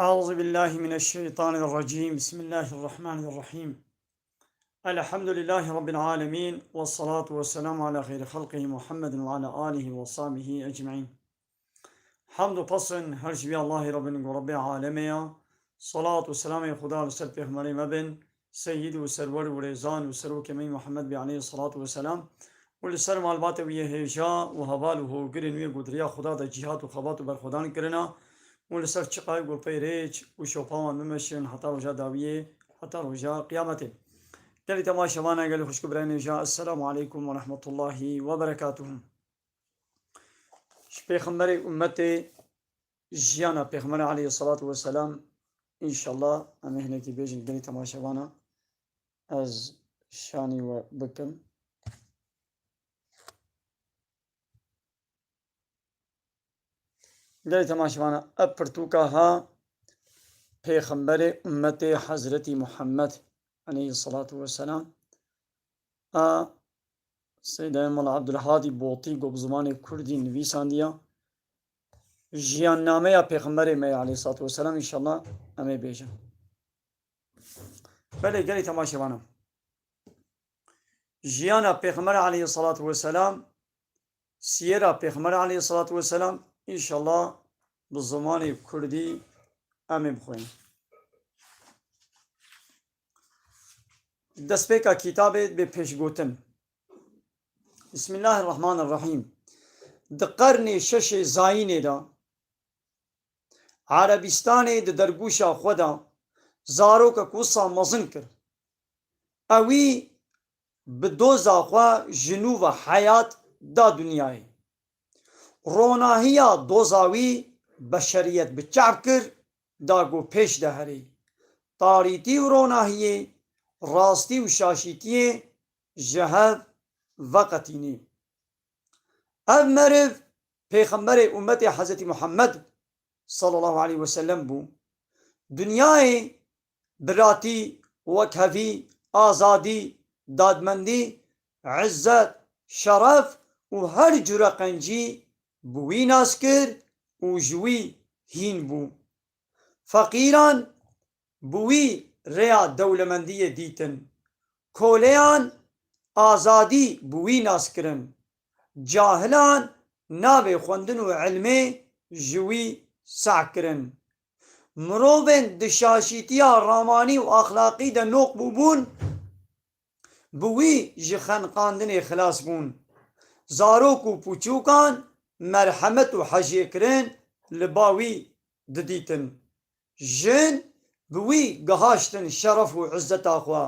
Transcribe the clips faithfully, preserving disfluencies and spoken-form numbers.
أعوذ بالله من الشيطان الرجيم. بسم الله الرحمن الرحيم. الحمد لله رب العالمين، والصلاة والسلام على خير خلقه محمد وعلى آله وصحبه أجمعين. Hamd û pesn her ji vî Allahê re bin ku Rebbê alemê ya. Salat û selamê Xuda li ser pêxemberê me bin, seyyid û serwer û rêzan û serokê me Muhammed bê aleyhî salatu ve selam û li ser malbatê wî yê hêja û heval û hogirên wî ku di riya Xuda de cîhat û xebat û berxwedan kirina û li ser çiqayê ku pey rêç û şopa wan bimeşin heta roja dawiyê, heta roja qiyametê. Gelî temaşevana, gelî xwişk û birayên hêja, Esselamu aleykum ve rahmetullahi ve berekatuhu. Ji pêxemberê ummetê, jiyana pêxemberê aleyhî salatu ve selam, înşallah em ê hinekî bêjin gelî temaşevana. Ez şanî we bikim. Gelî temaşevana, ev pirtûka ha pêxemberê ummetê Hezretî Muhammed aleyhî salatu ve selam a Seydayê Mela Abdulhadî Botî ku bi zimanê kurdî nivîsandiya. Jiyannameya Pêxemberê me ye aleyhissalatu vesselam, înşallah em ê bêjin. Belê gelî temaşevana. Jiyana Pêxemberê aleyhissalatu vesselam, siyera Pêxemberê aleyhissalatu vesselam, înşallah bi zimanê kurdî em ê bixwînin. Destpêka kitabê bê pêşgotin. Bismillahirrahmanirrahîm. Di qernê şeşê zayînê de Erebîstanê di dergûşa xwe de zarokek wisa mezin kir. Ewî bi doza xwe ji nû ve heyat da dinyayê. Ronahiya doza wî beşeriyet bi çav kir, da ku pêş de herê. Tarîtî û ronahiyê, rastî û şaşîtiyê ji hev veqetînê. Ev meriv pêxemberê ummetê Hezretî Muhammed sallallahu aleyhi ve sellem bû. Dinyayê biratî, wekhevî, azadî, dadmendî, izzet, şeref û her cure qencî bi wî nas kir û ji wî hîn bû. Feqîran bi wî rêya dewlemendiyê dîtin. Koleyan azadî bi wî nas kirin. Cahilan navê xwendin û ilmê ji wî seh kirin. Mirovên di şaşîtiya ramanî û axlaqî de noq bûbûn, bi wî ji xeniqandinê xilas bûn. Zarok û pûçûkan merhemet û hejêkirin li ba wî didîtin. Jin bi wî gihaştin şeref û izzeta xwe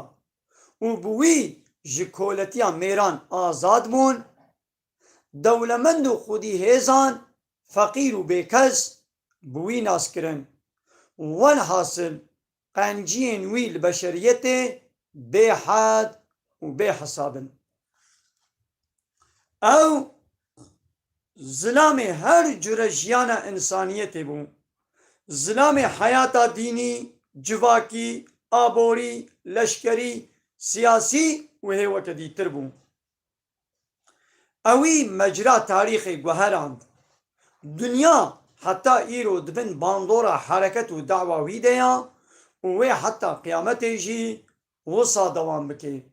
û bi wî ji koletiya mêran azad bûn. Dewlemend û xwedî hêzan, feqîr û bêkes bi wî nas kirin. Welhasil, qenciyên wî li beşeriyetê bêhed û bêhesab in. Ew zilamê her cure jiyana însaniyetê bû. Zilamê heyata dînî, civakî, aborî, leşkerî, siyasî û hê weke dîtir bû. Ewî mecra tarîxê guherand. Dinya heta îro di bin bandora hereket û dawa wî de ya û wê heta qiyametê jî wisa dewam bike.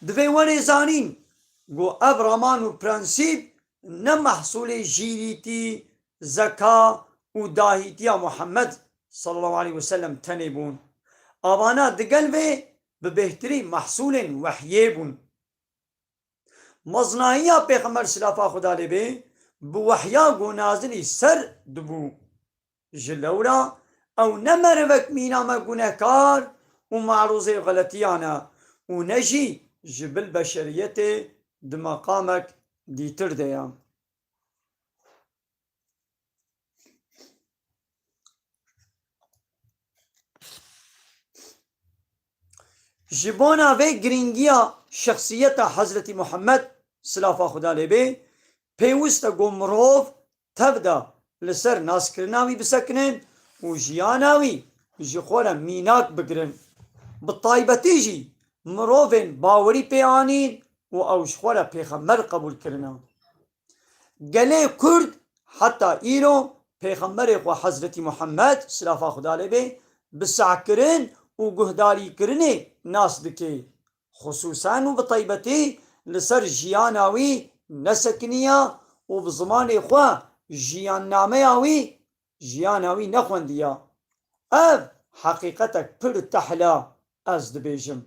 Divê werê zanîn ku ev raman û prensîp ne mehsûlê jîrîtî, zeka û dahîtiya Muhammed sallallahu aleyhi ve sellem tenê bûn. Avana digel vê bi bêhtirî mehsûlên wehyê bûn. Mezinahiya Pêxember silafa Xuda lê bê bi wehya ku nazilî ser dibû. Ji lewra ew ne merivek mîna me gunehkar û marûzê xeletiyan e û ne jî ji bil beşeriyetê di meqamek dîtir de ye. Ji bona vê girîngiya şexsiyeta Hezretî Muhammed, silafa Xuda lê bê, pêwist e ku mirov tev de li ser naskirina wî bisekinin û jiyana wî ji xwe re mînak bigirin. Bi taybetî jî mirovên bawerî pê anîn û ew ji xwe re pêxember qebûl kirine. Gelê Kurd heta îro Pêxemberê xwe Hezretî Muhammed, silafa Xuda lê bê, bi sehkirin û guhdarîkirinê nas dike. Xisûsen û bi taybetî li ser jiyana wî nesekiniya û bi zimanê xwe jiyannameya wî, jiyana wî nexwendiya. Ev heqîqetek pir tehl e, ez dibêjim.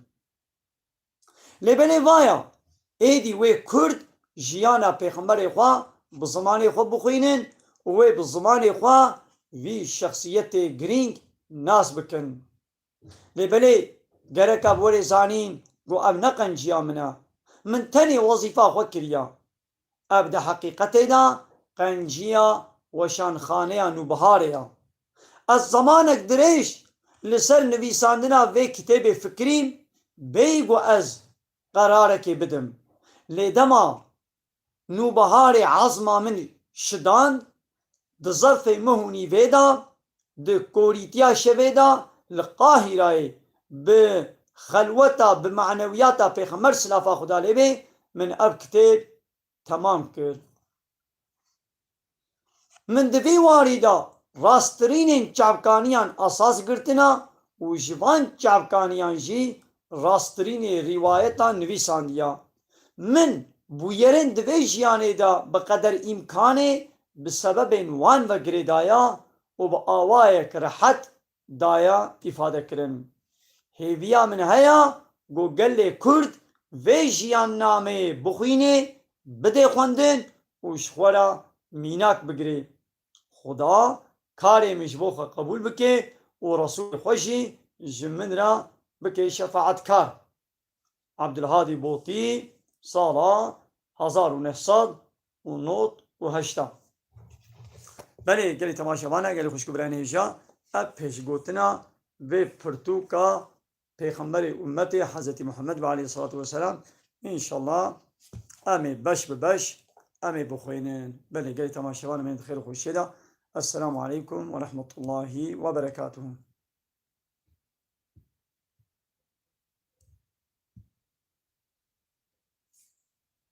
Lê belê vaya, êdî wê Kurd jiyana Pêxemberê xwe bi zimanê xwe bixwînin û wê bi zimanê xwe vî şexsiyetê girîng nas bikin. Lê belê gerek e bi werê zanîn ku ev ne qenciya min e. Min tenê wezîfa xwe kiriya. Ev di heqîqetê de qenciya weşanxaneya Nûbiharê ya. Ez zemanek dirêj li ser nivîsandina vê kitêbê fikirîm, bêyî ku ez qerarekê bidim. Lê dema Nûbiharê ezma min şidand, di zerfê mih û nîvê de, di korîtiya şevê de li Qahîrayê bi xelweta, bi manewiyata Pêxember silafa Xuda lê bê, min ev kitêb temam kir. Min di vî warî de rasttirînên çavkaniyan esas girtina û ji van çavkaniyan jî rasttirînê rîwayetan nivîsandiya. Min bûyerên di vê jiyanê de bi qeder îmkanê bi sebebên wan ve girêdaya û bi awayek rehet daya îfade kirin. Hêviya min heya ku gelê Kurd vê jiyannameyê bixwînê, bidê xwendin û ji xwe re mînak bigirê. Xuda karê min ji bo xwe qebûl bike û Resûlê xwe jî ji min re bike şefaetkar. Abdulhadî Botî, sala hezar û neh sed û nod û heşt. Belê, gelî temaşevana, gelî xwişk û birayên hêja, ev pêşgotina vê pirtûka Pêxemberê ummetê Hezretî Muhammed ve aleyhissalatu vesselam. Înşallah em ê beş bi beş em ê bixwînin. Belê, gelî temaşevan, em ê di xêr û xweşiyê de. Esselamu aleykum ve rahmetullahi ve berekatuhu.